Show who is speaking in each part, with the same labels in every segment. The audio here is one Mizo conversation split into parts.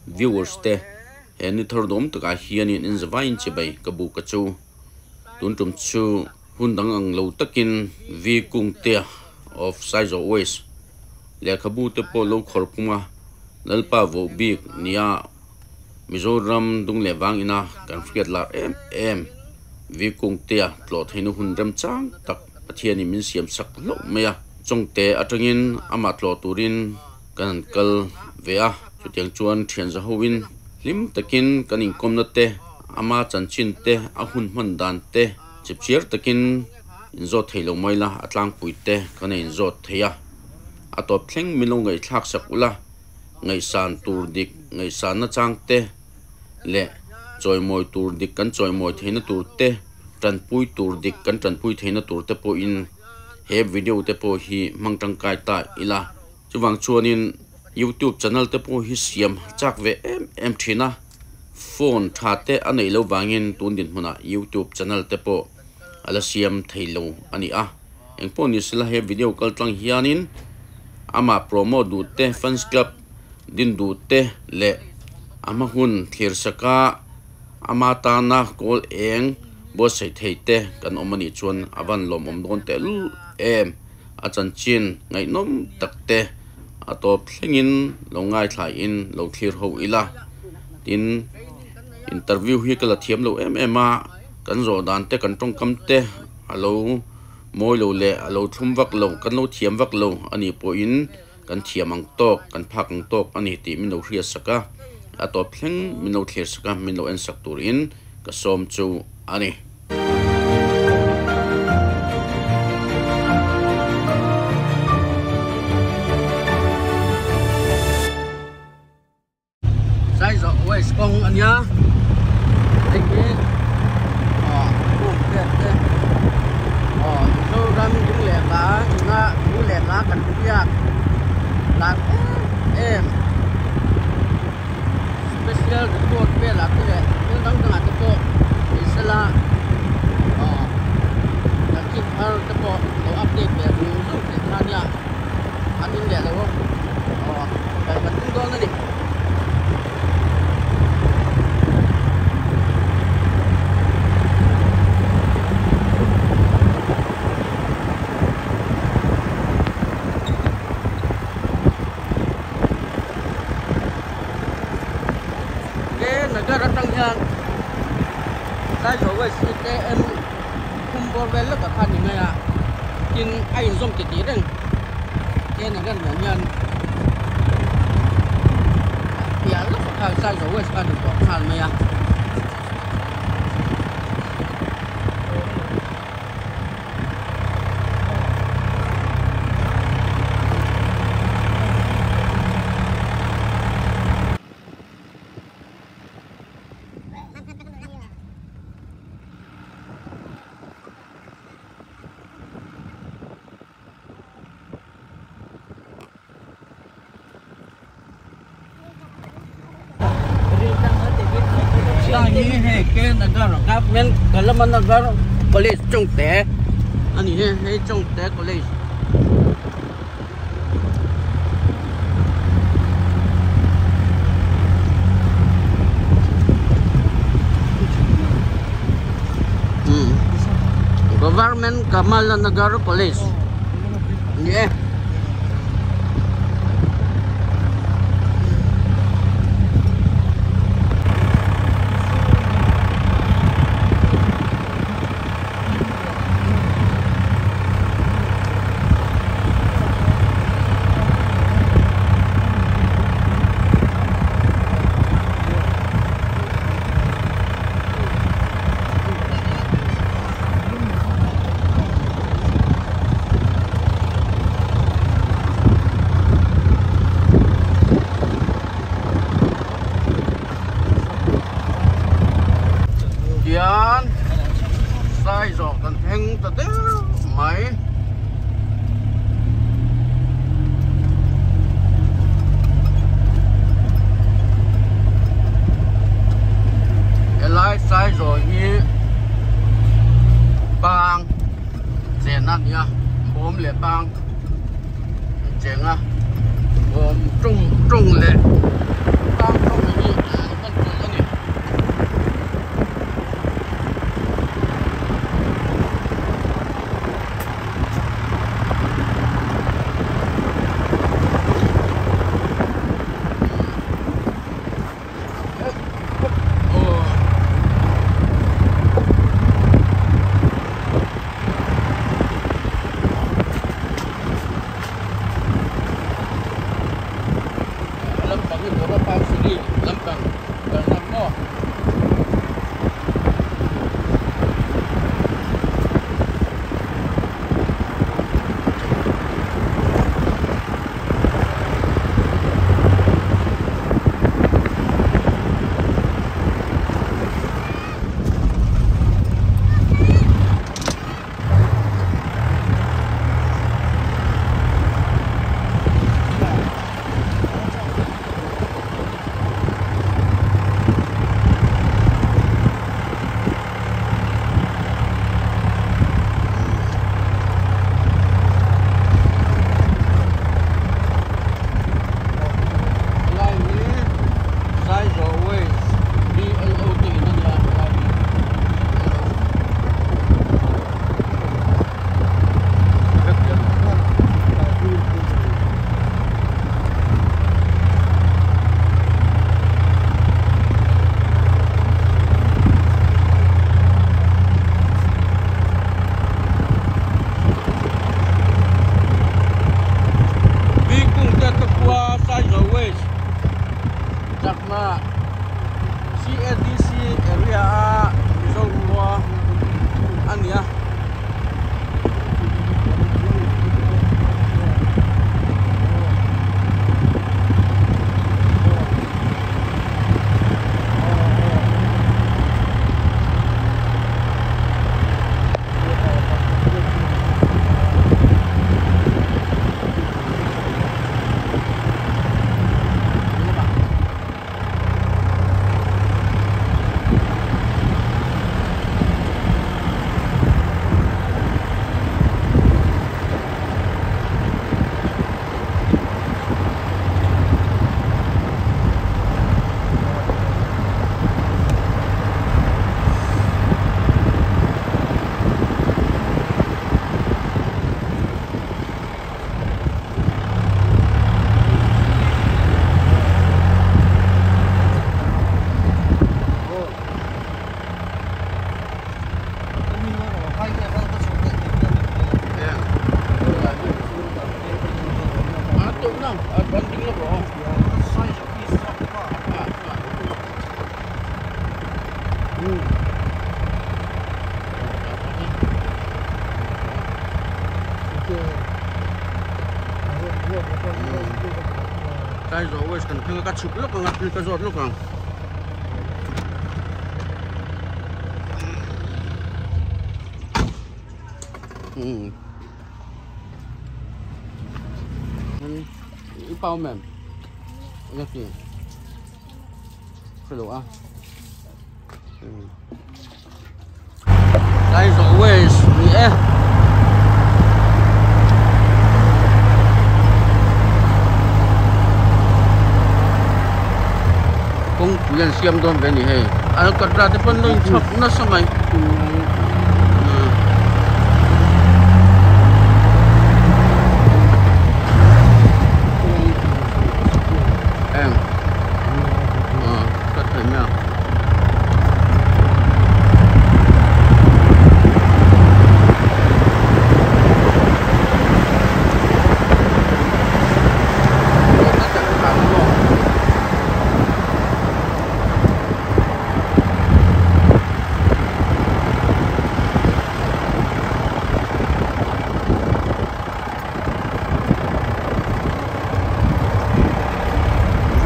Speaker 1: Viewers te he ni thar dawm takah hianin in zavaiin chibai ka buk a chu. Tun tum chu hun dang ang lo takin V Kungtea of Saizawh West lehkhabu te pawh lo khawr pung a, Lalpa voh bik nia Mizoram dung leh vang ina kan hriat lar em em V Kungtea tlawh theihna hun remchang tak Pathianin min siam sak hlauh mai a, Chawngte atangin amah tlawh turin kan han kal ve a, chutiang chuan thian za hoin hlim takin kan inkawmna te, ama chanchin te, a hun hman dan te chipchiar takin inzawt thei lo mai la, a tlangpui te kan a inzawt thei a. A tawp thleng min lo ngaihthlak sak ula, ngaihsan tur dik ngaihsanna chang te leh chawimawi tur dik kan chawimawi theihna tur te, tanpui tur dik kan tanpui theihna tur te pawhin he video te pawh hi hmang tangkai ta ila. Chuvang chuanin YouTube channel te pawh hi siam chak ve em em thin a, phone tha te a neih loh vangin tun dinhmunah YouTube channel te pawh a la siam thei lo a ni a. Engpawh ni sela he video kal tlang hianin amah promote duh te, fans club din duh te leh a hma hun thlir saka ama tana kawl eng buatsaih thei te kan awm a nih chuan a van lawmawm dawn tehlul em. A chanchin ngaihnawm tak te a tawp thlengin lo ngaithlaiin lo thlir ho ila. Tin, interview hi ka la thiam lo em em a, kan zawh dan te kan tawngkam te a lo mawi lo leh a lo thlum vak lo, kan lo thiam vak lo a nih pawhin kan thiam ang tawk, kan phak ang tawk a ni tih min lo hriat sak a, a tawp thleng min lo thlir sak a, min lo en sak turin ka sawm chu a ni.
Speaker 2: Saizawh West kawng a nia hei hi aw room vel te aw Mizoram ding leh hla tuna thu leh hla kan hriat lar em em special report velah te leh thil dang dangah te pawh ni sela aw chanchin thar te pawh lo update ve zung zung thei kha nia an in leh lo aw kan kan tum dawn a ni. Ke Nagar atang hian Saizawh West hi KM thum bawr vel lek ah khan ni mai a tin a inzawm ti tih reng Ke Nagar nen hian piah lawk ah khan Saizawh West khan a tawp nghal mai a. Hi hei K Nagar Government Kalamanagar College Chawngte a ni he hei Chawngte College. Government Kamalanagar College ni e. Tian Saizawh kan thleng ta deuh mai. Helai Saizawh hi bang chen a nia bawm leh bang cheng a bawm tung tung leh bang tung hi. hi Bora Pansiri lampang kalna maw. Helai hi Saizawh Waste BLO te in a nia helai hi Bikungte te khua Saizawh Waste chakna CADC area a Mizo khua a ni a. Saizawh West kan thleng a ka chhuk lawk ang a thil ka zawt lawk ang. I pau mem eng a ti hre lo a Saizawh West ni e. Kawngpui an siam dawn ve a ni hei alkatra te pawn lo inchhawp nasa mai. Eng ka thei mai a.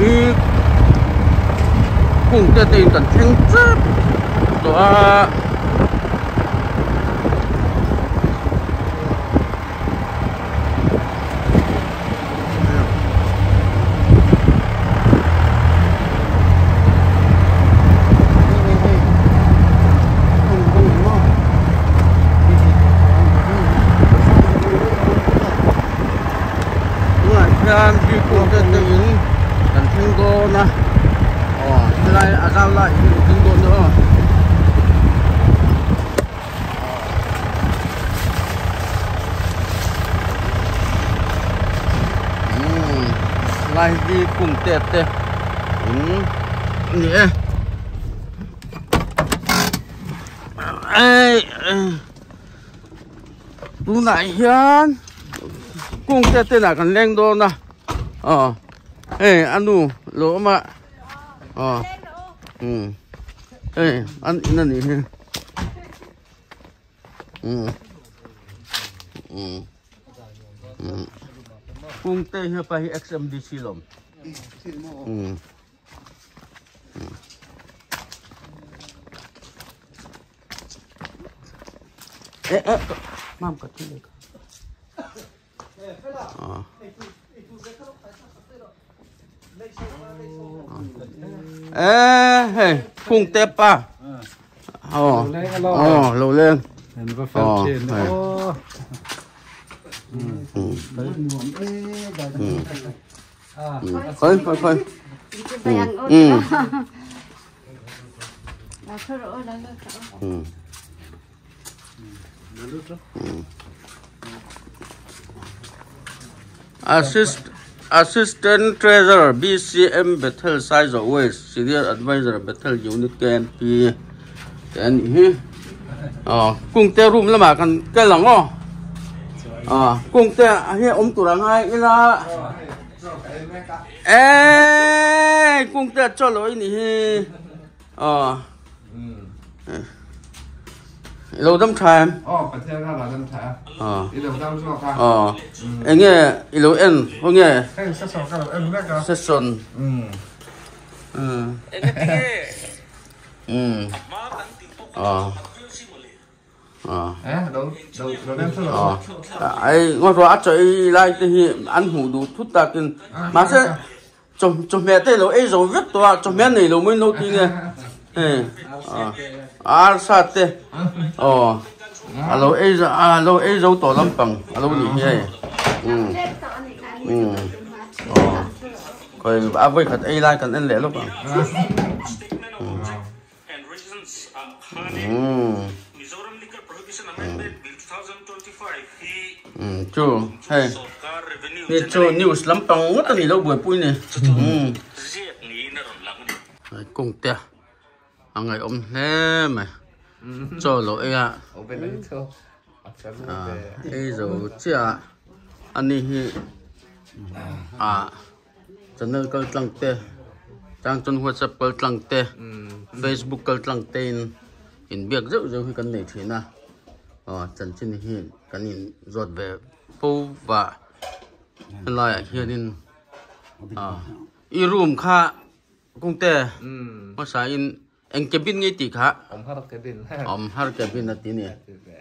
Speaker 2: Hi kung te te in kan thleng tep tawh a. Tunah hian bikung te te in kan thleng dawn a aw helai a zau lai hi kan thleng dawn a aw. Lai hi kung te te in a ni e tunah hian kung te te lah kan leng dawn a aw hei a nu.
Speaker 1: Lo awm a aw umm hei an in a nih hi umm umm umm kungte hi a pa hi XMDC lawm umm. Mam ka thi le Ê, hey, khung tép pa. Ồ, ồ, lâu lên. Ồ, Khơi, khơi, khơi. Ừ. Ừ. Assist Assistant Treasurer BCM Bethel Saizawh West Senior Adviser Bethel Unit KMP te a nih hi aw kungte room lamah kan kal ang aw aw kungte hi awm tur a ngai ila eee kungte chaw lo i nih hi aw. I lo dam tha em?
Speaker 3: Aw, Pathian kha la dam tha a.
Speaker 1: Aw.
Speaker 3: I lo dam zawk a.
Speaker 1: Aw. Enge i lo en khaw nge?
Speaker 3: Hei session ka lo en vek a.
Speaker 1: Session.
Speaker 3: Umm.
Speaker 1: Umm. Umm. Aw. Aw.
Speaker 3: Eh, lo lo lo dam tha lo.
Speaker 1: Aw. Ai ngaw ruah a chaw ei lai te hi an hmuh duh thut takin mahse Chaw chawhmeh te lo ei zo vek tawh a, chawhmeh nei lo mai no ti nge hei arsa te aw a lo ei a lo ei zo tawh lampang a lo nih hi hei umm umm aw khawi a vawikhat ei lai kan en leh lawk ang. Chu hei ni chu news lampang ngawt a ni lo buaipui ni hei kawng te a ngaihawm hle mai chaw lo ei a ei zo chiah a ani hi ah. Channel kal tlang te, chang chuan WhatsApp kal tlang te, Facebook kal tlang te in inbiak zeuh zeuh hi kan nei thin a, aw chanchin hi kan in zawt ve fo va helai ah hianin ah i room kha kungte hmasa in eng cabin nge i tih kha?
Speaker 3: Awm har cabin
Speaker 1: awm har cabin a ti a ni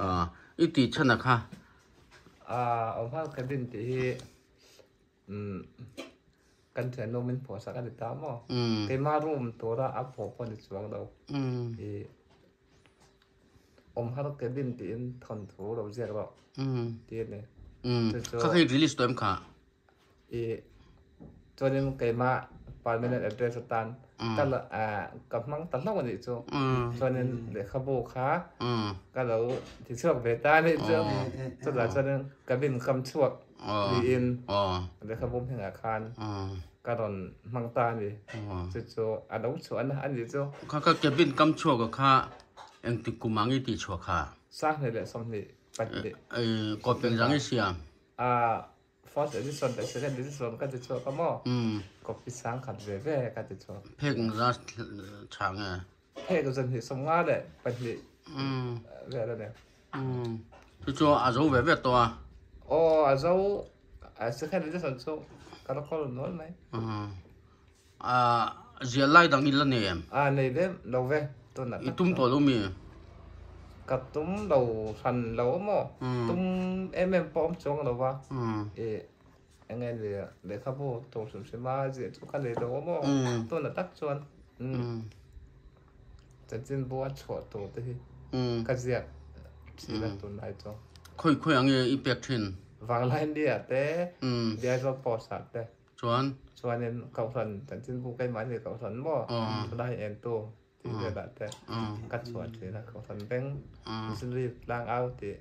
Speaker 1: ah i tih chhan a kha
Speaker 3: ah awm har cabin tih hi. Umm kan thiannu min phuah sak a ni ta maw? Keimah room tura a phuah pawh a ni chuang lo. I awm har cabin tiin thawnthu lo ziak rawh ti a ni. Chu chu
Speaker 1: Kha kha i release tawh em kha?
Speaker 3: I chuanin keimah permanent address atan ka la ka hmang ta hlauh a nih chu. Chuanin lehkhabu kha ka lo ti chhuak ve ta a nih chu. Chutah chuanin cabin kam chhuak. Niin lehkhabu hmingah khan ka rawn hmang ta a ni. Chu chu a lo chhuah na a ni chu.
Speaker 1: Kha kha cabin kam chhuak a kha engtik kum ang i tih chhuah kha?
Speaker 3: Sanghnih leh 22.
Speaker 1: Kawp engzang i siam?
Speaker 3: First edition leh second edition ka ti chhuak a maw? Copy sangkhat ve ve ka ti chhuak.
Speaker 1: Phek engzat tha nge?
Speaker 3: Phek 252 vel a ni.
Speaker 1: Chu chu a zo ve ve tawh a.
Speaker 3: Aw a zo a second edition chu ka la call nual mai.
Speaker 1: A ziah lai dang i la nei em?
Speaker 3: A nei lem lo ve tunah
Speaker 1: I tum tawh lo mi?
Speaker 3: Ka tum lo hran lo maw? Tum em em pawh awm chuang lo va. I eng nge ni lehkhabu tur hrim hrim a ziah chu ka nei lo maw? Tunah tak chuan Chanchinbu a chhuah tur te hi ka ziak thin a tunlai chu.
Speaker 1: Khawi khawi ang nge i pek thin?
Speaker 3: Vanglai Nia te, Biazawl Post ah te.
Speaker 1: Chuan?
Speaker 3: Chuanin Kohhran Chanchinbu keimahni Kohhran maw chulai entu tih velah te ka chhuah thin a, Kohhran beng Missionary tlang au tih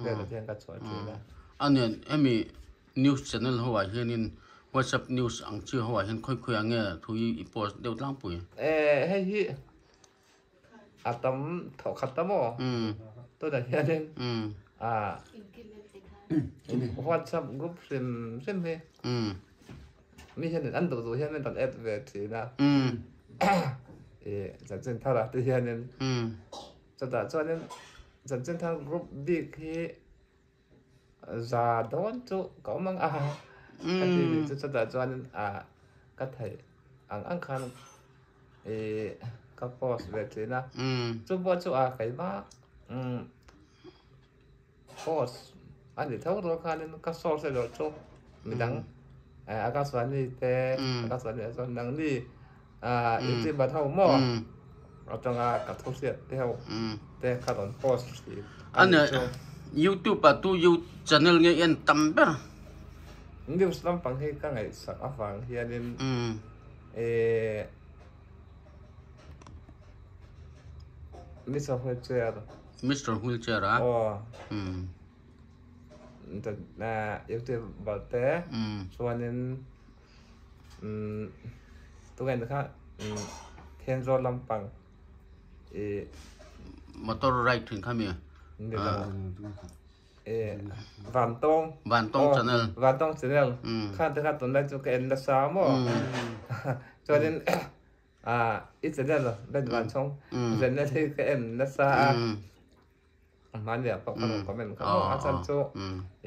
Speaker 3: velah te hian ka chhuah thin a.
Speaker 1: A nen hemi News channel ho ah hianin WhatsApp news ang chi ho ah hian khawi khawi ah nge thu hi i post deuh tlangpui?
Speaker 3: Eh hei hi a tam thawh khat a maw? Tunah hianin ah WhatsApp group hrim hrim hi. Mi hianin an duh duh hian min rawn add ve thin a. I chanchin thar ah te hianin chutah chuanin chanchin thar group bik hi za dawn chu ka awm ang a ka ti nih chu chutah chuanin ah ka theih ang ang khan i ka post ve thin a chu pawh chu a keimah post a ni tho rual khanin ka source erawh chu midang Akashvani te Akashvani ah chuan nangni youtuber ho maw atanga ka thu hriat te ho te kha rawn post thin a ni chu.
Speaker 1: Youtube ah tu you channel nge en tam ber?
Speaker 3: News lampang hi ka ngaihsak avang hianin eh Mister Wheelchair.
Speaker 1: Mister Wheelchair a?
Speaker 3: Aw. YouTuber te chuanin tunge ni kha Thenzawl lampang i
Speaker 1: Motor ride thin kha mi?
Speaker 3: Vantawng
Speaker 1: Vantawng channel
Speaker 3: Vantawng channel khan te kha tunlai chu ka en nasa maw chuanin Ah, i channel ben van chhawng channel hi ka en nasa a hmani ah pawh ka rawn comment kha maw a chan chu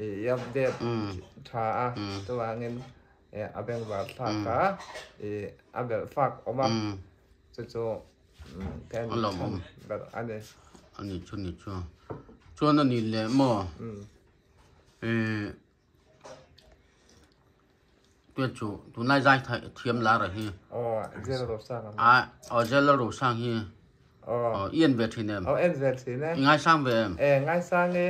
Speaker 3: i update tha a chuvangin a bengvar thlak a i a belh fak awm a chu chu ka en chhan ber a ni.
Speaker 1: Ani chu ni chu chuan ani leh maw Tuan chu tunlai zai thiam lar a hi.
Speaker 3: Aw Zela Rosang a.
Speaker 1: A aw Zela Rosang hi.
Speaker 3: Aw.
Speaker 1: I en ve thin em?
Speaker 3: Aw en ve thin e.
Speaker 1: I ngaisang ve em?
Speaker 3: E ngaisang e.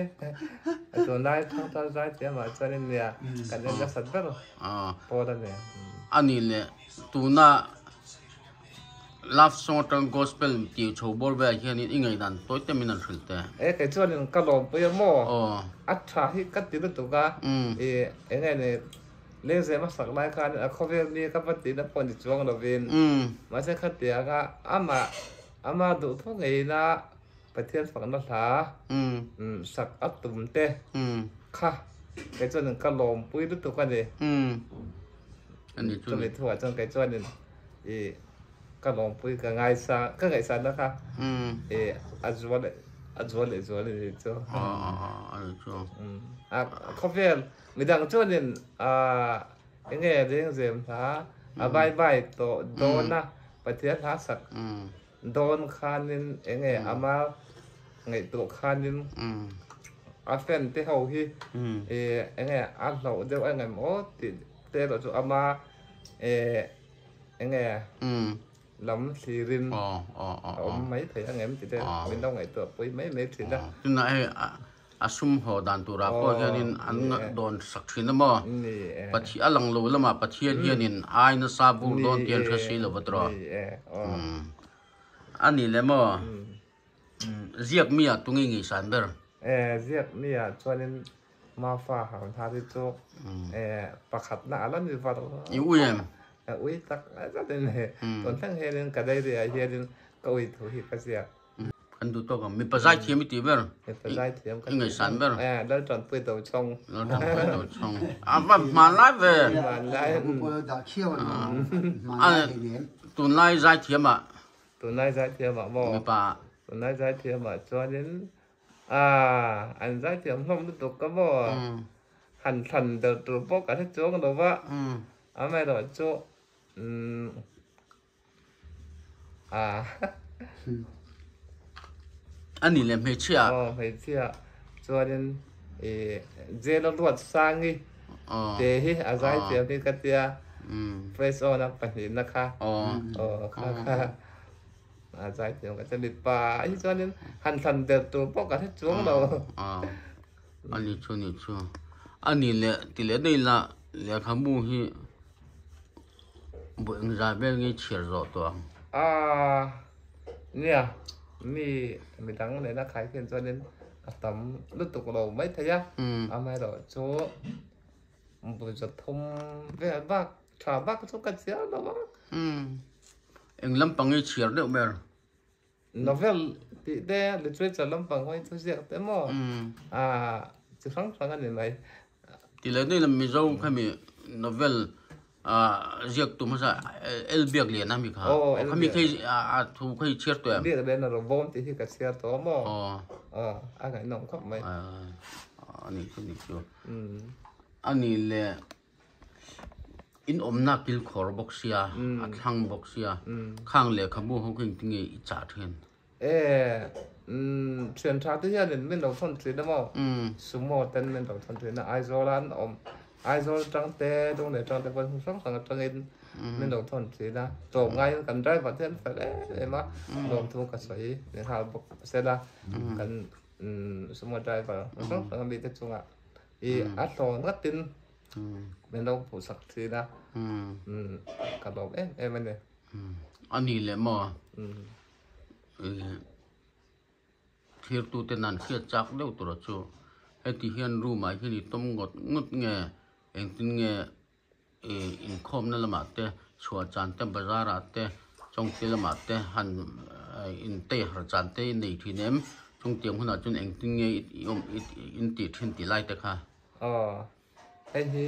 Speaker 3: Tunlai thangthar zai thiam ah chuan in nia kan en nasat ber pawl a ni.
Speaker 1: Ani leh tuna Love song atang gospel tih chho bawr velah hianin i ngaihdan tawi te min an hrilh teh.
Speaker 3: E kei chuanin ka lawmpui a maw? A tha hi ka ti lutuk a, i eng nge ni lengzem a sak lai khan a khawvel mi ka va tihna pawh ni chuang lovin mahse khatianga amah ama duh tho ngeiin a Pathian fakna hla sak a tum te kha kei chuanin ka lawmpui lutuk a ni. Chumi thuah chuan kei chuanin i ka lawmpui ka ngaisa ka ngaihsanna kha i a zual a zual leh zual a ni chu. A khawvel midang chuanin enge lengzem hla a bye bye tawh dawn a Pathian hla sak Dawn khanin enge ama ngaihtuah khanin a fan te ho hi enge a hlauh deuh a ngem aw tih te erawh chu ama enge lam thlirin a awm mai thei a ngem tih te min lo ngaihtuah pui mai mai thin a.
Speaker 1: Tunah hei A sum haw dan turah pawh hianin an dawn sak thin a maw? Pathian a lang lo lamah Pathian hianin ai nasa bur dawn tih an hre si lo va tawh. A ni le maw? Ziak mi ah tunge ngaihsan ber?
Speaker 3: Ziak mi ah chuanin Mafa Hamthari chu pakhatna a la ni var.
Speaker 1: I ui em?
Speaker 3: Ui tak zet in tun thleng hianin ka diary ah hianin ka ui thu hi ka ziak.
Speaker 1: Kan duh tawk ang. Mipa zaithiam i tih ber.
Speaker 3: Mipa zaithiam
Speaker 1: ka tih ngaihsan ber.
Speaker 3: Eh, Laltanpui do chhawng.
Speaker 1: Laltanpui do chhawng. A va hmanlai ve.
Speaker 3: Hmanlai.
Speaker 1: A tunlai zaithiam ah.
Speaker 3: Tunlai zaithiam ah maw?
Speaker 1: Mipa.
Speaker 3: Tunlai zaithiam ah chuanin ah an zaithiam hlawm lutuk ka maw? Han thlan ber tur pawh ka hre chuang lo va. Amaherawhchu umm
Speaker 1: A ni leh hmeichhia.
Speaker 3: Aw hmeichhia chuanin i jail a ruat sangi te hi a zai thiam hi ka tia press on a pahnihna kha aw kha kha a zai thiam ka tia mipa hi chuanin han thlan der tur pawh ka hre chuang lo.
Speaker 1: A ni chu ni chu a ni leh ti leh daih la lehkhabu hi. Buh engzah vel nge chhiar zawh tawh ang?
Speaker 3: Aaa nia, mi midang nena khai khian chuanin a tam lutuk lo maithei a, amaherawh chu bu za thum vel bak tha bak chu ka chhiar lo ang.
Speaker 1: Eng lampang nge chhiar deuh ber?
Speaker 3: Novel tih te, literature lampang hawi thu ziak te maw chi hrang hrang a ni mai.
Speaker 1: Ti leh daih la Mizo khami novel. Ziak tu hmasa El Biak Lian a mi kha. Khami khi a thu kha i chhiar tawh em?
Speaker 3: Biak Lian a rawn bawm tih hi ka chhiar tawh maw? Aw, a ngaihnawm khawp mai.
Speaker 1: A nih chu nih chu. A nih le in awmna kilkhawr bawk sia, a thlang bawk sia, khang lehkhabu ho khi engtin nge i chah thin?
Speaker 3: E, thian tha te hianin min lo thawn thin a maw? Sumo ten min lo thawn thin a, Aizawl a an awm, Aizawl atang te, Lunglei atang te pawhin hmun hrang hrang atangin min lo thawn thin a, tlawm ngaiin kan driver te an fel em em a, lawmthu ka sawi ni nghal bawk sela, kan sumo driver hmun hrang hrang ami te chungah i a hlawn ngatin min lo hmuhsak thin a, ka lawm em em a ni.
Speaker 1: A ni leh maw? Thirtute nan hriat chak deuh tur chu heti hian room ah hian i tawm ngawt ngawt nge engtin nge ih inkhawmna lamah te chhuah chan te bazar ah te chawngte lamah te han intei har chan te i nei thin em chungtiang hunah chuan engtin nge i awm in tih thin tih lai te kha.
Speaker 3: Aw hei hi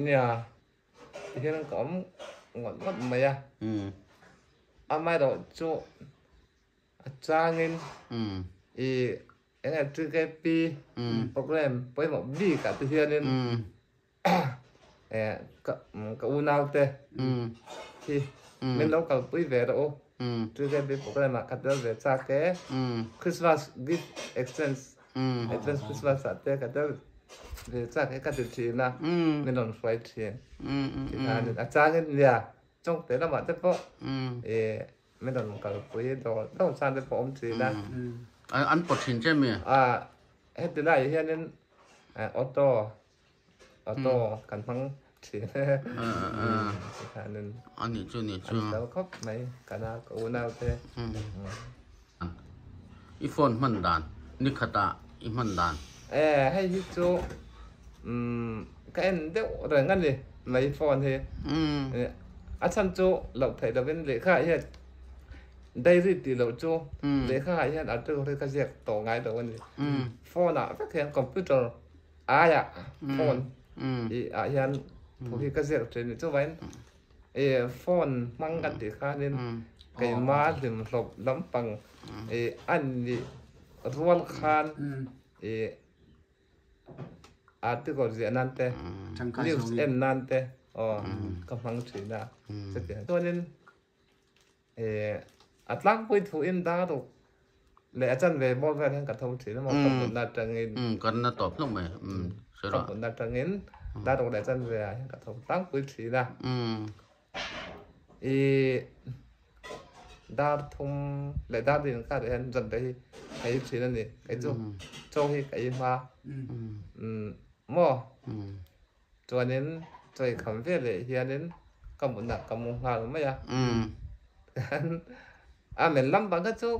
Speaker 3: nia Tihian ka awm ngawt ngawt mai a. Amaherawh chu a changin i eng nge TKP program pawimawh bik ah te hianin ka unau te hi min lo kalpui ve rawh u. TKP program ah ka tel ve chak e. Christmas gift exchange Advance Christmas ah te ka tel ve chak e ka ti thin a, min rawn hruai thin. Tikhanin a changin nia chawngte lamah te pawh ih min rawn kalpui dawr dawr chan te pawh awm thin a.
Speaker 1: An pawt thin che mi?
Speaker 3: A heti laiah hianin auto auto kan hmang thin. Tikhanin
Speaker 1: Ani chu ni chu.
Speaker 3: An fel khawp mai kana ka unau te.
Speaker 1: I phone hman dan, ni khatah i hman dan.
Speaker 3: E, hei hi chu umm ka en deuh reng a ni mai phone hi. A chhan chu loh theih lovin lehkha ah hian diary tih loh chu lehkha ah hian article hi ka ziak tawh ngai lo a ni. Phone ah vek hian computer aiah phone ah hian thu hi ka ziak thin a ni. Chuvangin E phone hmang kan tih khanin keimah hlimhlawp lampang e an nih rual khan e article ziah nan te news en nan te aw ka hmang thin a chutiang chuanin e a tlangpui thu in dar ruk leh a chanve bawr vel hian ka tho thin a maw ka mutna atangin
Speaker 1: kan na tawp hlauh mai
Speaker 3: ka mutna atangin dar ruk leh a chanve ah hian ka tho tlangpui thin a i dar thum leh dar din kar hian zanrei hi ka ei thin a ni kei chu chaw hi ka ei hma maw Chuanin chawi kham ve leh hianin ka mutna ka mu nghal mai a. A men lam bang kha chu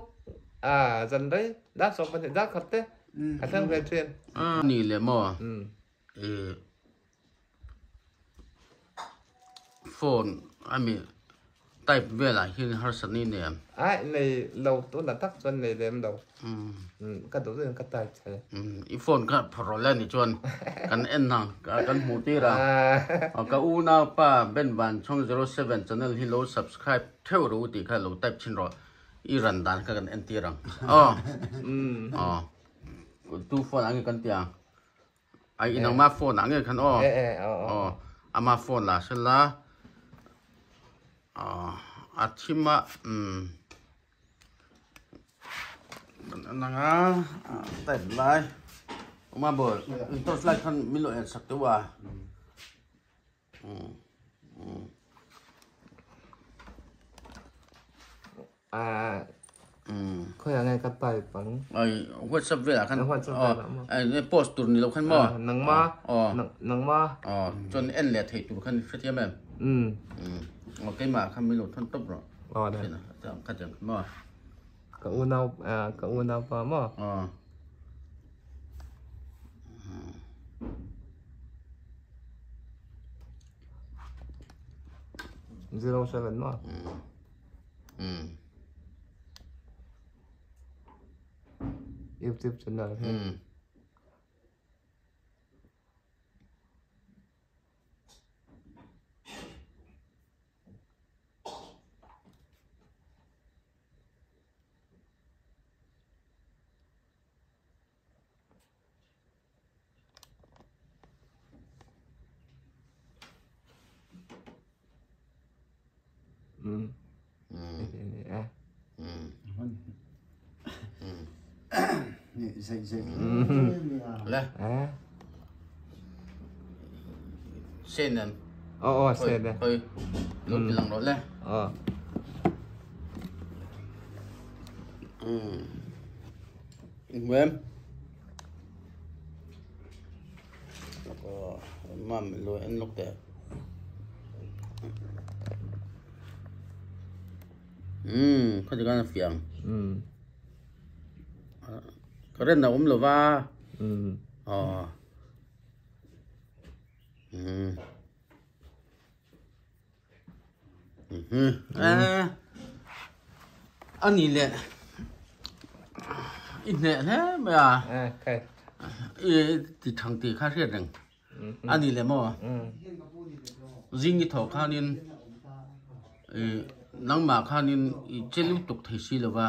Speaker 3: a zan rei dar 12 dar khat te a thleng ve thin.
Speaker 1: Ni leh maw i phone ami Type velah hian harsat ni nei em?
Speaker 3: Ai nei lo tunah tak chuan nei lem lo. Ka duh duhin ka type thei.
Speaker 1: I phone kha phawrh rawh le ni chuan kan en ang kan hmuh tir a. Ka unaupa Ben Vanchhawng 07 channel hi lo subscribe theuh rawh u tih kha lo type chhin rawh. I ran dan kha kan en tir ang. Aw. Aw. Tu phone ah nge kan ti ang? Ai inang ma phone ah nge khan aw. Aw ama phone la sela a thim a kan anang a type lai uma bol torch light khan min lo en sak teuh a.
Speaker 3: À, khawiah nge ka type ang?
Speaker 1: Ai, WhatsApp velah khan.
Speaker 3: WhatsApp velah maw?
Speaker 1: Ai, post tur ni lo khan maw?
Speaker 3: Nangma, nangma.
Speaker 1: Aw, chuan en leh thei tur khan hrethiam em?
Speaker 3: Um.
Speaker 1: Aw, keimah khan min lo thawn tawp rawh.
Speaker 3: Aw, dai.
Speaker 1: Khatiang khan maw?
Speaker 3: Ka unau, ka unau pa maw?
Speaker 1: Aw.
Speaker 3: 07 maw? YouTube channel hi.
Speaker 1: Le sen em
Speaker 3: Aw aw sen e.
Speaker 1: Khoi lo ti lang rawh le.
Speaker 3: Aw.
Speaker 1: Inhmuem. Mam lo en lawk teh. Umm khati khan a fiah ang. Current a awm lo va. Aw. A ni leh i hneh hle mai a. I ti thang tih kha hriat reng. A ni leh maw? Zing i thawh khanin nangmah khanin i che lutuk thei si lo va,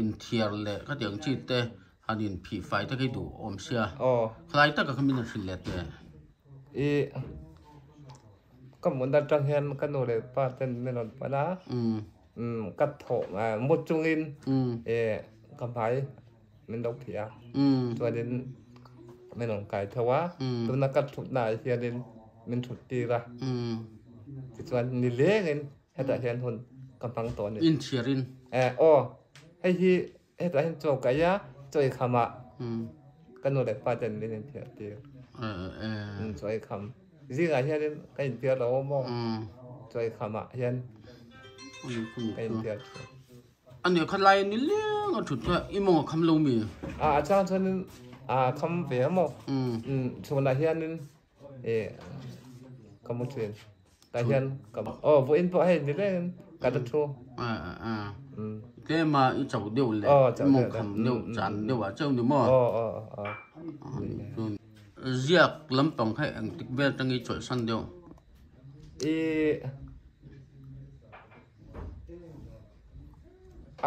Speaker 1: inthiar leh khatiang chi te han inphih fai te khi duh awm sia. Khalai taka kha min han hrilh leh teh.
Speaker 3: I ka hmun atang hian ka nu leh pa ten min rawn pan a, ka thawh mu chungin ka hmai min lo phih a, chuanin min rawn kai tho a, tuna ka thutna ah hianin min thut tir a, tichuan nilengin hetah hian hun ka hmang tawh a ni.
Speaker 1: Inchhiarin.
Speaker 3: Aw, hei hi Hetah hian chaw ka ei a, chaw ei khamah ka nu leh pa ten min inphiar tir. Chaw ei kham. Zingah hianin ka inphiar lo awm maw? Chaw ei khamah hian ka inphiar thin.
Speaker 1: A nia kha lai ni leng a thut kha i mawng a kham lo mi?
Speaker 3: A chang chuanin a kham ve a maw? Chhunah hianin ka mu thin. Tah hian ka aw vawiin pawh hei ni reng ka la thu.
Speaker 1: Tlem a i chauh deuh leh i mawngkham deuh chan deuh ah chauh ni maw? Ziak lampang kha engtik vel atang i chawlhsan deuh?
Speaker 3: I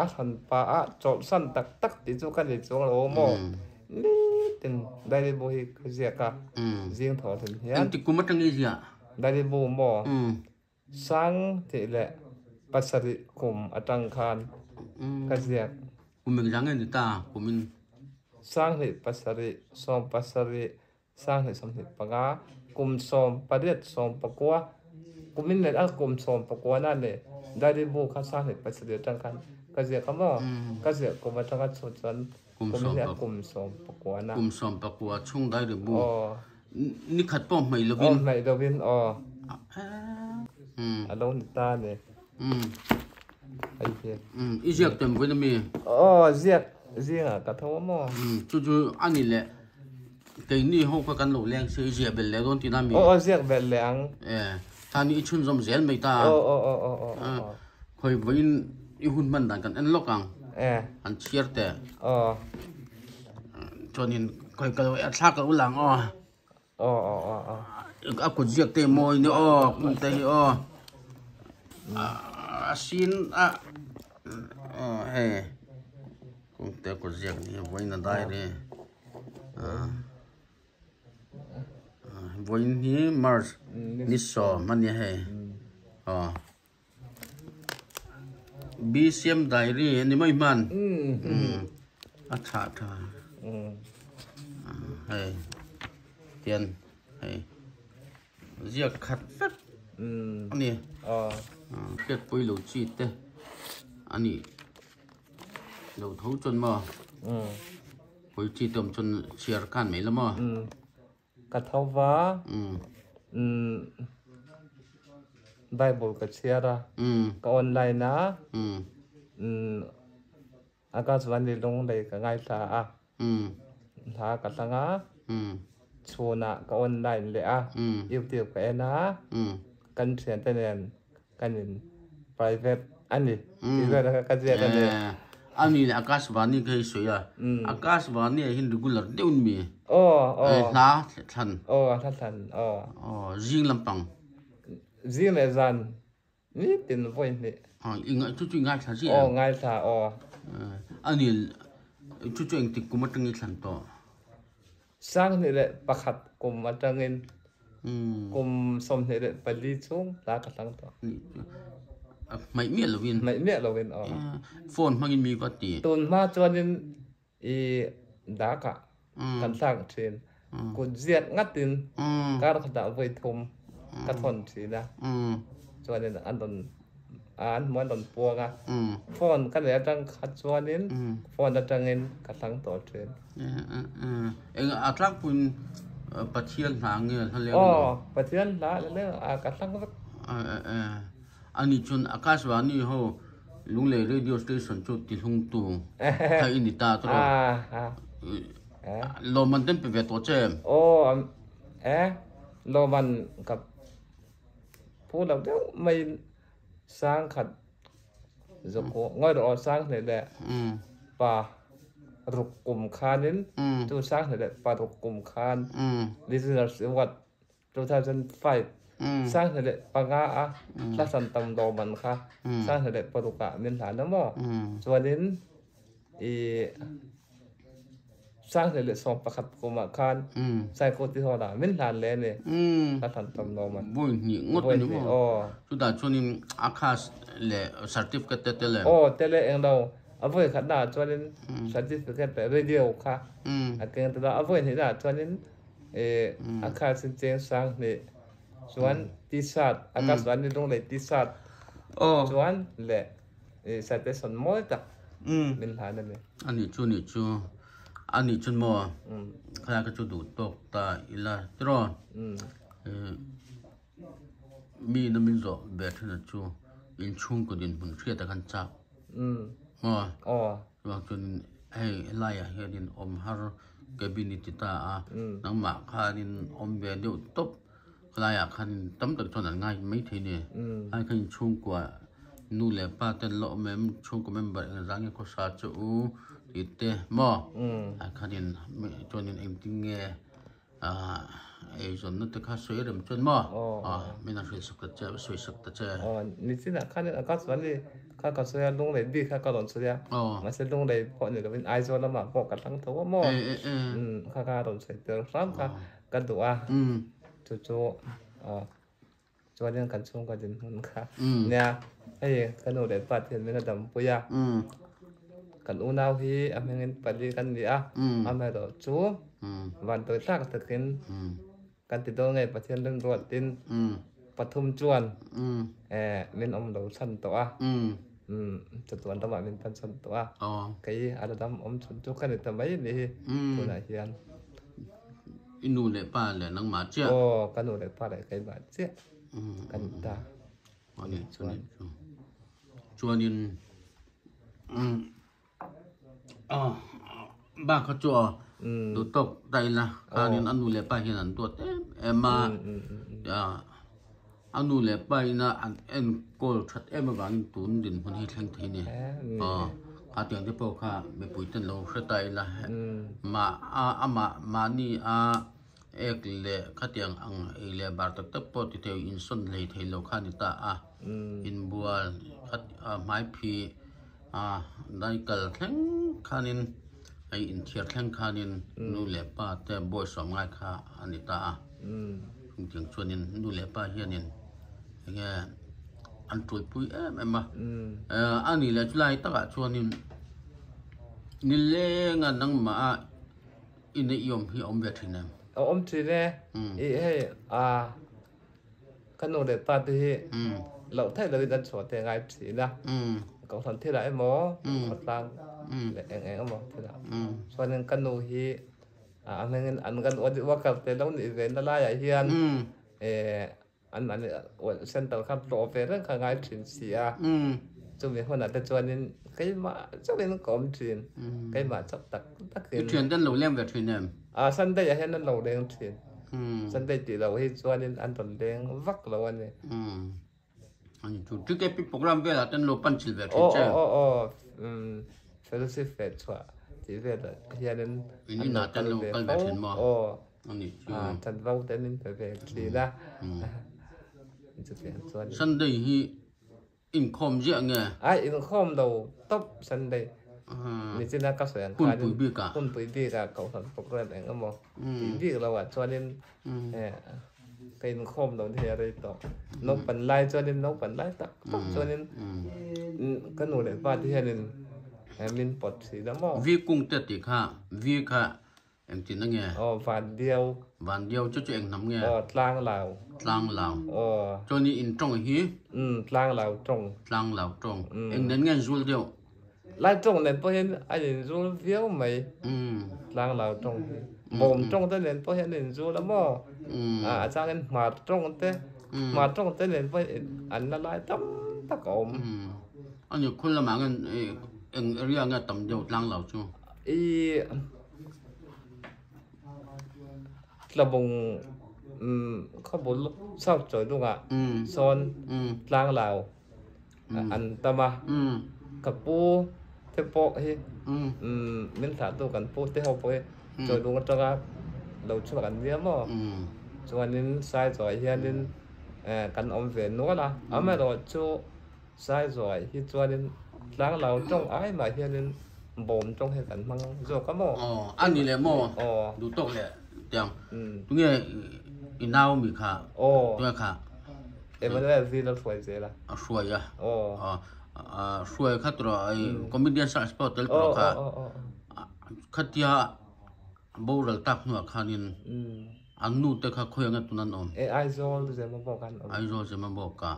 Speaker 3: a hran pa a chawlhsan tak tak tih chu ka ni chuang lo maw? Nitin diary bu hi ka ziak a zing thaw thin hian.
Speaker 1: Engtik kum atang i ziah?
Speaker 3: Daribu maw? Sang tih leh pasarih kum atang khan ka ziak.
Speaker 1: Kum engzah nge ni ta kumin?
Speaker 3: Sanghnih pasarih, sawm pasarih, sanghnih sawmhnih panga, kum sawm pariat sawm pakua, kumin leh a kum sawm pakua na ni. Daribu kha sanghnih pasarih atang khan ka ziak a maw? Ka ziak kum atanga chhut chuan kumin hi a kum sawm pakua na.
Speaker 1: Kum sawm pakua chhung Daribu. Ni khat pawh hmaih lovin.
Speaker 3: Aw hmaih lovin aw. A lo ni ta ni. Hei hi.
Speaker 1: I ziak tem vawiin ami?
Speaker 3: Aw ziak zingah ka tho a maw?
Speaker 1: Chu chu a ni leh keini ho kha kan lo leng si i ziah belh leh dawn tihna ami?
Speaker 3: Aw aw ziak belh leh ang.
Speaker 1: E tani i chhunzawm zel mai ta.
Speaker 3: Aw aw aw aw aw.
Speaker 1: Khawi vawiin i hun hman dan kan en lawk ang.
Speaker 3: E.
Speaker 1: An chhiar teh.
Speaker 3: Aw.
Speaker 1: Chuanin khawi ka lo er thlak lo lang aw.
Speaker 3: Aw aw aw aw.
Speaker 1: A kut ziak te mawi ni aw kung te hi aw. A sin a aw hei kung te kut ziak ni vawiin a dai ri. Vawiin hi March ni sawm a nia hei aw. BCM diary a ni mai hman a tha tha hei tian hei ziak khat vek a ni hriat pawih lo chi te a nih lo tho chuan maw pawi chi te awm chuan chhiar khan mai la maw.
Speaker 3: Ka tho va, Bible ka chhiar a, ka online a, Akashvani Lunglei ka ngaithla a, hla ka hlang a, chhunah ka online leh a, YouTube ka en a, kan thiante nen kan in private a ni tih vel kha ka ziak a ni.
Speaker 1: A ni leh Akashvani kha i sawi a, Akashvani ah hian regular deuh in mi hla thlan.
Speaker 3: Aw hla thlan aw.
Speaker 1: Aw zing lampang.
Speaker 3: Zing leh zan nitin vawi hnih.
Speaker 1: I ngai chu chu i ngaithla ziah em?
Speaker 3: Aw ngaithla aw.
Speaker 1: A ni chu chu engtik kum atang i thlan tawh?
Speaker 3: Sanghnih leh pakhat kum atangin kum 24 chung hla ka hlang tawh.
Speaker 1: Hmaih miah lovin.
Speaker 3: Hmaih miah lovin aw.
Speaker 1: Phone hmangin mi va ti.
Speaker 3: Tun hma chuanin i dakah kan thlak thin. Kut ziak ngatin kar khatah vawi thum ka thawn thin a. Chuanin an rawn an hmu an rawn puang a. Phone ka neih atang kha chuanin phone atangin ka thlang tawh thin.
Speaker 1: Eng a tlangpuiin Pathian hla nge hla leng?
Speaker 3: Aw, Pathian hla leng a ka thlang vek.
Speaker 1: Ani chuan Akashvani ho Lunglei Radio Station chu tihlungtu kha i ni ta tawh. Lawmman ten pe ve tawh che.
Speaker 3: Aw, e, lawmman ka phu lo deuh mai sang khat zawk ngawi rawh aw sang hneh leh pa ruk kum khanin chu sang hneh leh pa ruk kum khan Listeners Award 2005 sang hneh leh panga a hla hran tam lo man kha sang hneh leh paruk ah min hlan a maw chuanin i sang hneh leh 11 kum ah khan Saikawt ti hawla min hlan le ni hla hran tam lo man
Speaker 1: Vawi hnih ngawt a ni maw chutah chuanin a khas leh certificate te tel em?
Speaker 3: Aw tel e englo a vawi khatna ah chuanin certificate leh radio kha a keng tel a a vawi hnihna ah chuanin A kha sin cheng sang hnih chuan t-shirt a ka chuan ni lunglei t-shirt chuan leh citation mawi tak min hlan a ni.
Speaker 1: Ani chu ni chu ani chu maw khalai ka chu duh tawk ta ila tiraw mi na min zawh ve thin a chu inchhungkaw dinhmun hriat a khan chak maw chuvang chuan hei helaiah hianin awm har cabin i ti ta a nangmah khanin awm ve deuh tawp helaiah khanin tam tak chuan an ngai mai thei a ni ai khan inchhungkua nu leh pa ten la awm em chhungkaw member engzah nge khawsa che u tih te maw ai khanin chuanin engtin nge Ahh eizawnna te kha sawi rem chuan maw? Aw min a hrilh sak ta che, sawi sak ta che.
Speaker 3: Aw nichinah khan a ka chuan i kha ka sawi a lunglei bik kha ka rawn sawi a, mahse lunglei pawh ni lovin Aizawl lamah pawh ka thlang tho a maw? Kha ka rawn sawi tel hram kha ka duh a, chu chu aw chuanin kan chhungkaw dinhmun kha nia hei ka nu leh pa te hian min a dampui a kan unau hi a hmingin pali kan ni a amaherawh chu van tawi thlak takin kan ti dawn nge Pathian remruatin pathum chuan eh min awm lo chhan tawh a chatuan ramah min pan chhan tawh a kei a la dam awm chhun chu ka ni ta mai a nih hi tunah hian.
Speaker 1: I nu leh pa leh nangmah chiah.
Speaker 3: Aw, ka nu leh pa leh keimah chiah kan ta.
Speaker 1: Ani chuan. Chuanin ba kha chu aw duh tawk ta ila khanin a nu leh pa hian an duat em em a a nu leh pa ina an enkawl that em avangin tun dinhmun hi thleng thei a ni. Aw kha tiang te pawh kha mipui ten lo hre ta ila mah a amah mahni a ek leh khatiang ang ei leh bar tak tak pawh ti thei insawn hlei thei lo kha a ni ta a inbual khat hmai phih a daikal thleng khanin hei inthiar thleng khanin nu leh pa te bawihsawm ngai kha a ni ta a. Chutiang chuanin nu leh pa hianin enge an tuaipui em em a, a nih leh chulai takah chuanin nilenga nangmah a ina i awm hi a awm ve thin em?
Speaker 3: A awm thin e, i hei a ka nu leh pa te hi loh theih lohin an chhuah te ngai thin a, kohhran thilah emaw khawtlang leh eng eng emaw thilah chuanin ka nu hi A hmingin an kan audit worker te lo nih ve na laiah hian an mahni center kha tlawh ve reng kha ngai thin si a, chumi hunah te chuanin keimah chauhin ka awm thin, keimah chauh tak takin.
Speaker 1: I thian te an lo leng ve thin em?
Speaker 3: A Sunday ah hian an lo leng thin, Sunday tih loh hi chuanin an rawn leng vak lo a ni.
Speaker 1: Ani chu TKP program velah ten lo pan chil ve thin che.
Speaker 3: Aw aw aw fellowship ve chhuah tih velah hianin
Speaker 1: an lo kal ve fo thin maw?
Speaker 3: Aw
Speaker 1: ani chu
Speaker 3: chanvo te min pe ve thin a. Chutiang chuan
Speaker 1: Sunday hi inkhawm ziah nge?
Speaker 3: Ai inkhawm lo tawp Sunday. Nichina ka sawi ang khanin
Speaker 1: hunpui bikah
Speaker 3: hunpui bikah kohhran program eng emaw tih bik loah chuanin. Ka inkhawm lo ni a rei tawh. Naupan lai chuanin naupan lai tak tak chuanin ka nu leh pa te hianin min pawt thin a maw.
Speaker 1: V kung te tih kha V kha engtin a nge?
Speaker 3: Aw van diau.
Speaker 1: Van diau chu chu eng hnam nge?
Speaker 3: Aw tlang lau.
Speaker 1: Tlang lau.
Speaker 3: Aw.
Speaker 1: Chuan i in tawng hi?
Speaker 3: Umm tlang lau tawng.
Speaker 1: Tlang lau tawng. Eng nen nge an zul deuh?
Speaker 3: Lai tawng nen pawh hian a inzul viau mai. Tlang lau tawng hi. Bawm tawng te nen pawh hian a inzul a maw? A changin hmar tawng te, hmar tawng te nen pawh hian an la lai tam tak a awm.
Speaker 1: A ni khul lamah nge eng area nge tam deuh tlang lau chu?
Speaker 3: I Tlabung khawbul South Chawidungah sawn tlang lau an tam a, ka pu te pawh hi min thlahtu kan pu te ho pawh hi Chawidung atanga lo chhuak an nia maw? Chuanin Saizawi hianin kan awm ve nual a, amaherawh chu Saizawi hi chuanin tlanglo tawng ai mah hianin bawm tawng hi kan hmang zawk a maw?
Speaker 1: Aw, a ni leh maw? Duh tawk leh tiang tunge i nau mi kha? Tunge kha?
Speaker 3: Emmanuel zin a hruai zel a.
Speaker 1: A hruai a. Aw. Hruai kha tawh ai comedian search pawh tel tawh kha. Khatia boral tak hnuah khanin an nu te kha khawi anga tun an awm?
Speaker 3: E Aizawl Zemabawk an awm.
Speaker 1: Aizawl Zemabawk ah.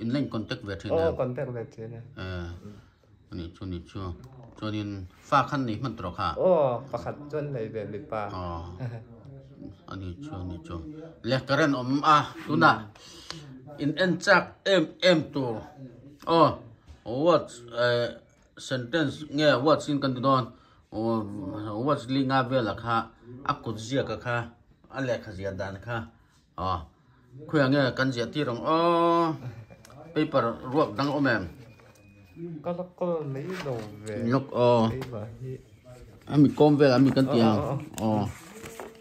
Speaker 1: In la in contact ve thin em?
Speaker 3: Aw contact ve thin e.
Speaker 1: Ani chu ni chu. Chuanin fa khan nei hman tawh kha?
Speaker 3: Aw pakhat chuan nei ve mipa.
Speaker 1: Aw ani chu ni chu. Le current awm a tunah in en chak em em tur aw words eh sentence nge words in kan ti dawn words li nga velah kha a kut ziak a kha a lehkha ziah dan kha aw khawiah nge kan ziah tir ang aw paper ruak dang awm em?
Speaker 3: Ka la kawl mai lo ve.
Speaker 1: Lawk aw ami kawm vel ami kan ti ang aw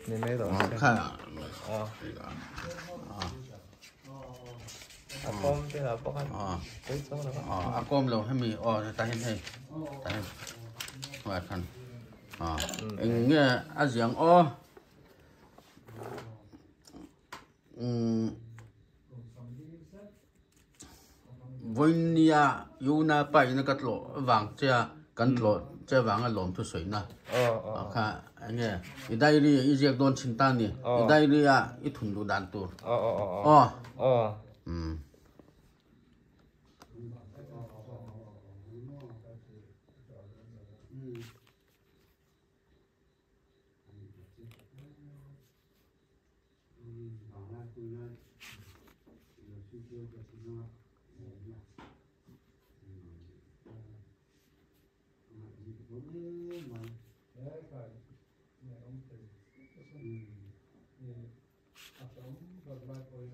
Speaker 3: ni mai lo
Speaker 1: kha
Speaker 3: aw a kawm te lah bawk a pawi chuang lo
Speaker 1: a a kawm lo hemi aw tah hian hei tah hian hnuaiah khan eng nge a ziang aw. Vawinia Yuna pa ina ka tlawh vang che a, kan tlawh che vanga lawm thu sawina kha enge i diary i ziak dawn thin ta ni, i diary a i thun duh dan tur aw.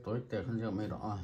Speaker 1: Tối tiệc không rượu mày đỏ.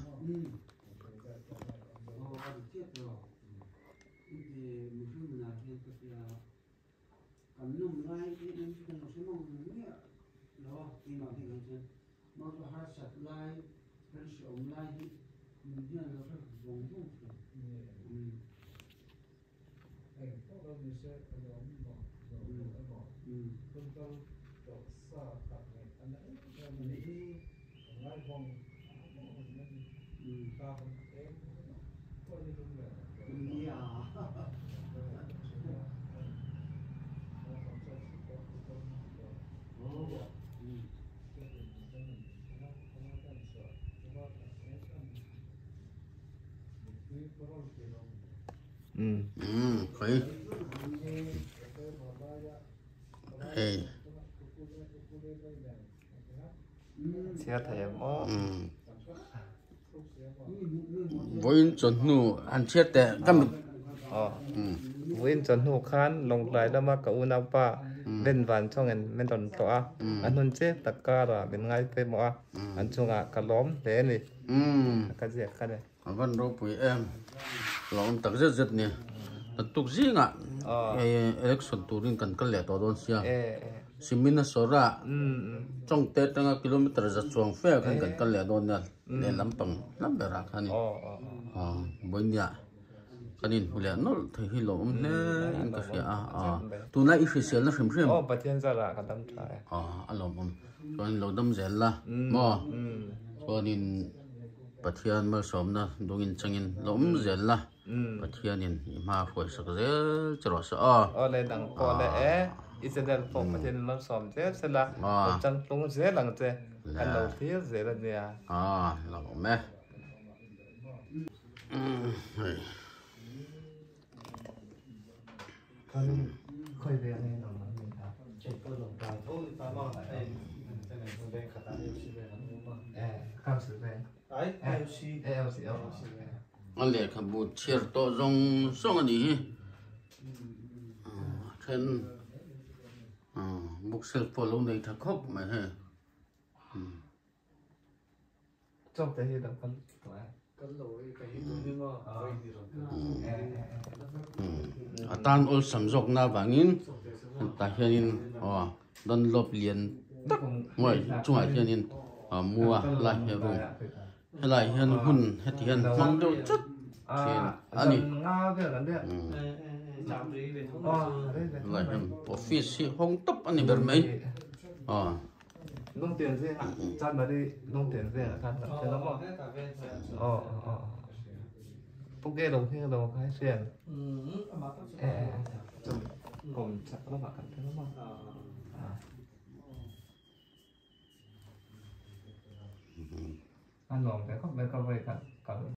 Speaker 1: Khawi hei
Speaker 3: Chhiar thei em aw.
Speaker 1: Vawiin chawhnu han chhiat teh ka mit.
Speaker 3: Aw. Vawiin chawhnu khan Lawngtlai lama ka unaupa Ben Van chawngin min rawn tlawh a, a hnun chep tak karah min ngai pawimawh a, an chungah ka lawm hle a ni. Ka ziak kha ni.
Speaker 1: A van ropui em. Lawm tak zet zet ni. Tuk zingah election turin kan kal leh tawh dawn sia. Simina sawra Chawngte atanga kilometer za chuang fe ah khan kan kal leh dawn nia lehlam pang hlam berah khan ni. Vawinia. Kan inhmu leh nawlh thei hi lawmawm hle in ka hria a, a tunlai i hriselna hrim hrim.
Speaker 3: Aw Pathian zarah ka dam tha e.
Speaker 1: A a lawmawm. Chuan lo dam zel la maw? Chuanin Pathian malsawmna dungin changin lo awm zel la, Pathianin i hma hruaisak zel che rawh se aw.
Speaker 3: Aw le dang pawh le e, i channel pawh Pathianin malsawm zel se la, lo changtlung zel ang che, kan lo thlir zel a nia.
Speaker 1: A lawmawm e. A lehkhabu chhiar tawh zawng zawng a nih hi a then bookshelf pawh a lo nei tha khawp mai hei. A tan awlsam zawkna avangin tah hianin aw Dunlop lian tak hnuai chungah hianin mua lai hi a room helaiah hian hun heti hian hmang deuh chat thin a ni helaiah hian office hi hawng tawp a ni ber mai aw.